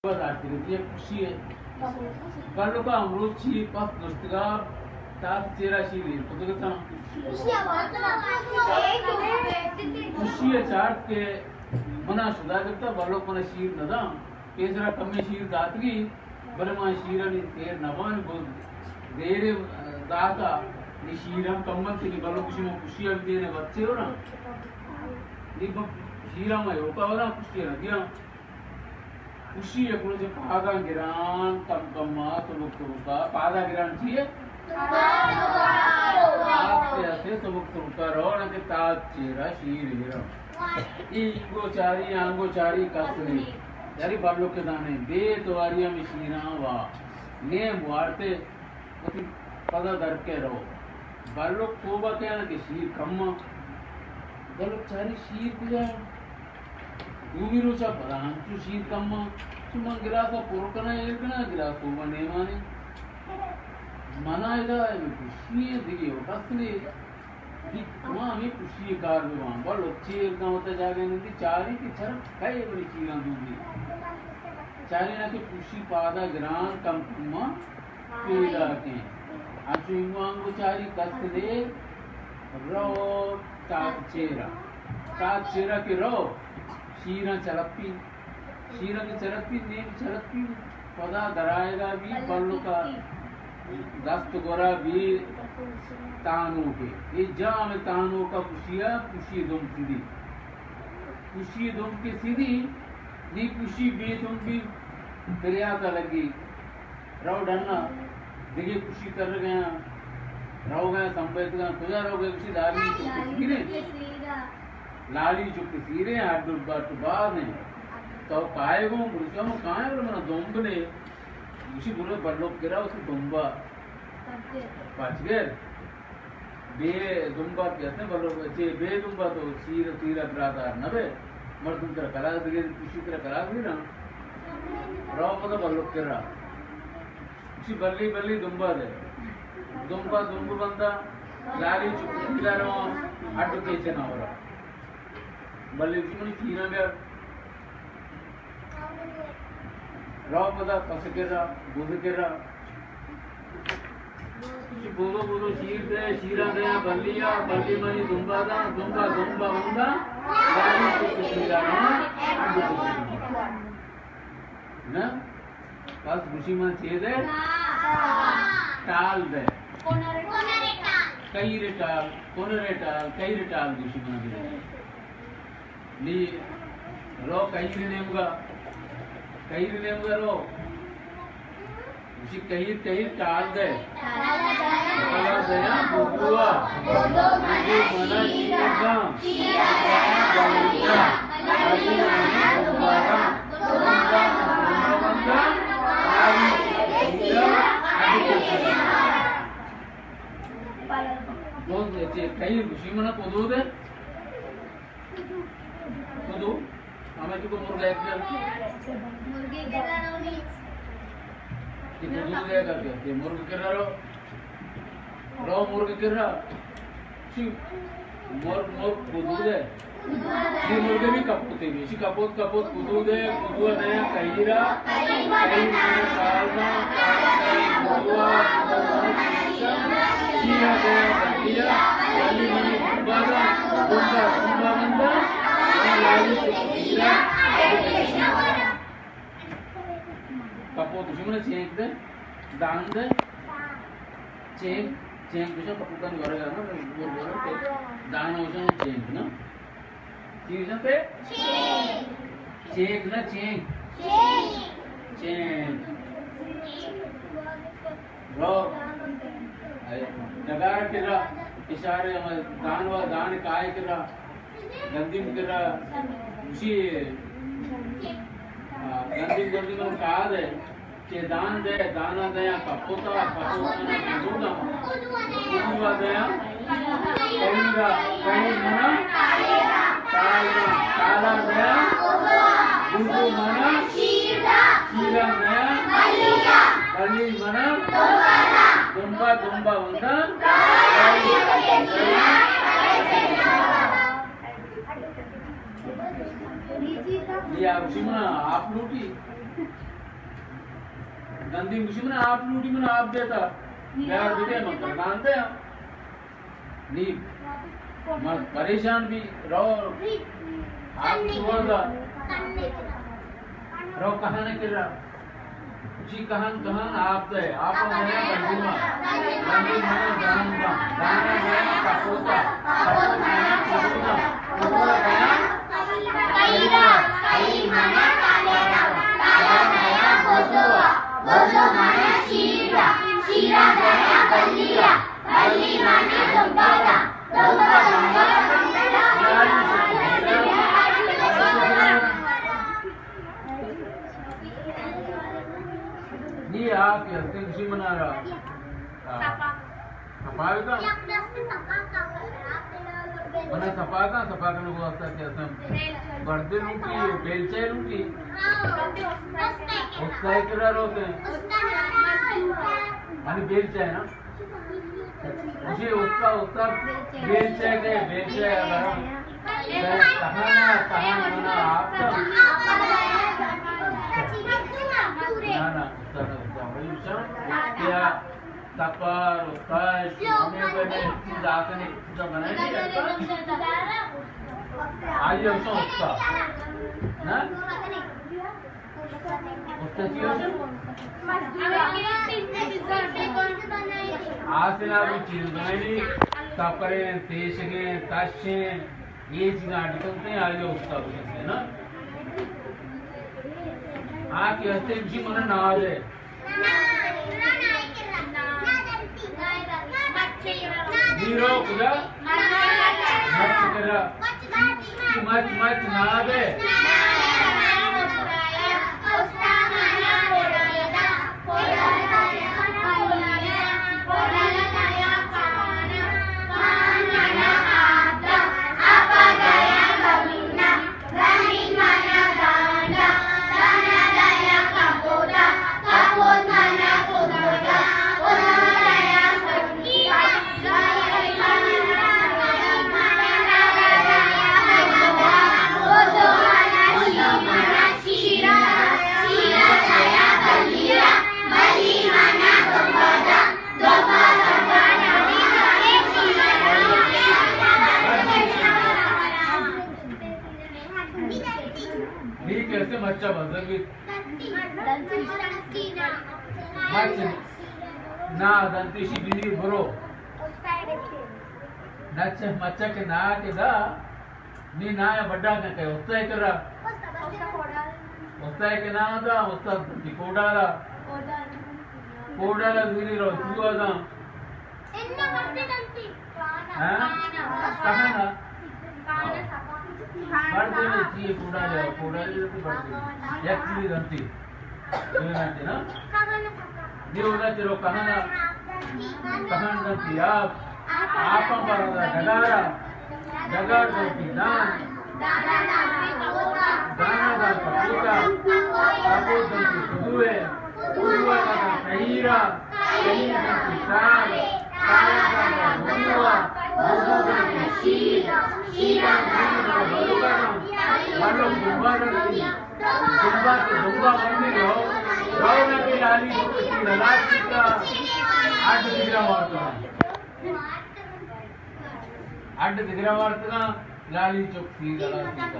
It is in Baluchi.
داشتگ اَت، یک خوشی ءِ۔ بلک ءَ امروچی پس نشتگ ءَ تاک چیرا شیر ایر کتگ اتاں۔ خوشی ءَ چارت کہ منا شدا گپتا، بلک منا شیر نہ داں۔ پیسرا کمیں شیر داتگی، بلے ما شیرانی سیر نہ باں، گوں دیرے داتا، نی شیر ہم کم انت، نی بلک شما خوشی ءَ دینے بچے ہو نا۔ نی شیر ہم ایوکا ہو نا، خوشی ءَ نہ دیاں۔ خوشی یک روچے پادا گران کم کم ءَ سبک سبک ءَ، پادا گران چی ئے؟ آستے آستے سبک سبک ءَ رو نا کہ تاک چیرا شیر ایراں۔ اے اینگو چاری، آنگو چاری، کس نے۔ یعنی بلک ءَ دانے، بے تواری ہمے شیراں وا نیم وارتے۔ وتی پدا در کئے رو۔ بلک سوب ءَ کئے کہ شیر کم آں۔ بلک چاری شیر کجا؟ دومی روچ ءَ پدا ہنچو شیر کم آں۔ چو من گلاس ءَ پر کناں، ایر کناں، گلاس سوب ءَ نیمانے۔ منا ادا خوشی ءَ دگہ و کس نے۔ دی تمام ہمے خوشی ءِ کار بہ باں۔ بلک چیر کن وتا جاگہ نندی، چاری کہ چر کئے بڑی شیراں دوگی۔ چاری نا کہ خوشی پادا گران کم کم آں۔ پیداکیں۔ انچو اینگو آنگو چاری کس نے رو تاک چیرا۔ تاک چیرا کہ رو، شیراں چلپی۔ شیراں کہ چلپی، نیم چلپی، پدا درائگا بی بلکا دست گورا بی تانوکے۔ اے جام تانوکا خوشیا، خوشی دم سیدی۔ خوشی دم کے سیدی، نی خوشی بے دم بی، پریاتا لگی۔ رو ڈنا، دگہ خوشی ترگیاں، روگیاں سمبیتگاں، کجا روگے؟ گوشی لالی چک سیریں۔ لالی چک سیریں، ہڈ بٹ باز ہیں۔ تو کائے گوں؟ گوشی ہم کائیں، بلے منا دمب نے۔ گوشی برو بلک کرا، اسی دمبا پچ گر۔ بے دمبا کہ ہستیں، بلو چے بے دمبا تو شیر، شیر ءَ برادار نہ بے۔ مردم ترا کلاس دگے، کشی ترا کلاس دے نا۔ رو پدا بلک کرا۔ اسی بلی بلی دمبا دے۔ دمبا دمب بندا، لالی چک سیرا رو، ہڈ کے چنا ورا۔ بلی جی منی شیراں بیار۔ رو پدا پس کرا، بز کرا۔ چی بودو بودو شیر دے، شیراں دے، بلی ءَ، بلی منی دمبا دا، دمبا دمبا ہوندا، لالی چک سیرا ہوندا، ہڈ کشی۔ نا؟ پس گوشی من چے دے؟ ٹال دے۔ کئیر ٹال، کنر ٹال، کئیر ٹال گوشی من دے۔ نی رو کئیر نیمگا، کئیر نیمگا رو۔ گوشی کئیر، کئیر ٹال دے۔ ٹالا دیا بوگوا۔ بوگو منا شیر داں۔ کئیر گوشی منا کدو دے۔ کدو؟ ہمے تو مرغ ایک دے۔ مرغے کرا رو۔ کہ کدو دے کر کے، کہ مرغ کرا رو۔ رو مرغ کرا۔ چی؟ مرغ، مرغ کدو دے۔ چی مرغ بھی کپوتے بھی۔ چی کپوت، کپوت کدو دے، کدو دے کئیرا۔ کئیر منا ٹال دا، ٹال دے کدو، کدو شیرا دے بلیا، بلی منی دمبا دا، دمبا، دمبا بندا، لالی چک سیرا۔ کپوت گوشی منا چینک دے، دان دے۔ چینک، چینک گوشن کپوتانی ورگا نا، گور گور دان گوشن چینک نا۔ چی گوشن پہ؟ چینک۔ چینک نا چینک۔ چینک۔ چینک۔ رو۔ ڈگار کرا، اشارے ہم دان و دان کائے کرا۔ گندیم کرا، گوشی، آ، گندیم، گندیم من کاد ہے، کہ دان دے، دانا دیا کپوتا، کپوتا نا کدو دا، کدو دیا، کئیرا، کئیر منا، ٹال دا، ٹالا دیا، کدو منا، شیرا دیا، بلی منا، دمبا، دمبا وندا، یہ آپ جمعہ آپ لوٹی۔ گندی مشی من آپ لوٹی، من آپ دیتا۔ یار بدے من قربان دے۔ نی من پریشان بی، رو آپ سوزا۔ رو کہاں نے کرا؟ جی کہاں، کہاں آپ دے، آپ دے بندی ما۔ بندی ما جان دا، دانا دے کپوتا، کپوتا دے کپوتا، کپوتا دے کپوتا۔ نی آپ یا تنشی منا را۔ سپا۔ سپا کا؟ منا سپا کا، سپا کا نو واسطہ کیا سم۔ بردے لوٹی، بیلچے لوٹی۔ استائے کرا روتے۔ یعنی بیلچے نا؟ مجھے استاد، استاد بیلچے دے، بیلچے اگر کہانا، کہانا منا آپ کا۔ نا، نا، استاد، استاد، وہی شان کیا تپار، استاد، شونے بنے، چیز آتے نے، چیز بنائے نہیں کرتا۔ آئیے، استاد، استاد۔ نا؟ آسنا بھی چیز بنائنی، تپریں، تیشگیں، تشیں، یہ چیزاں اڈ کرتے ہیں، آج استاد بنتے ہیں نا۔ آ کہ ہستے بچی من ناد ہے۔ نیرو کجا؟ مچ کرا۔ مچ، مچ، نادے۔ ٹھیک ہے، اس سے مچا بزر بھی۔ مچ نا، دنتیشی بلی برو۔ نچ مچک نا کہ دا، نی نا یا بڈا نہ کہ استاد کرا۔ استاد کہ نا دا، استاد دنتی کوڈالا۔ کوڈالا زیری رو سوا دا۔ ہاں؟ کہاں نا؟ بڑھ دینا چاہیے، کوڈا لے، کوڈا لے تو بڑھ دینا۔ یک چیز دنتی۔ دوئے دنتی نا؟ دیو نا چلو کہاں نا؟ کہاں دنتی آپ؟ آپ پر ڈگارا۔ ڈگار دنتی دان۔ دانا دان کپوتا۔ کپوت دنتی کدوے۔ کدوا دنتی کہیرا۔ کہیرا دنتی سال۔ سالا دنتی بوزوا۔ بوزو دنتی شیر۔ شیرا دنتی بلوکا دن۔ بلوک دنبا دنتی۔ دنبا تو دنبا بندی رو۔ رو نہ کہ لالی چک تیر ہلاس کتا۔ اڈ دگرا وارتگا۔ اڈ دگرا وارتگا، لالی چک تیر ہلاس کتا۔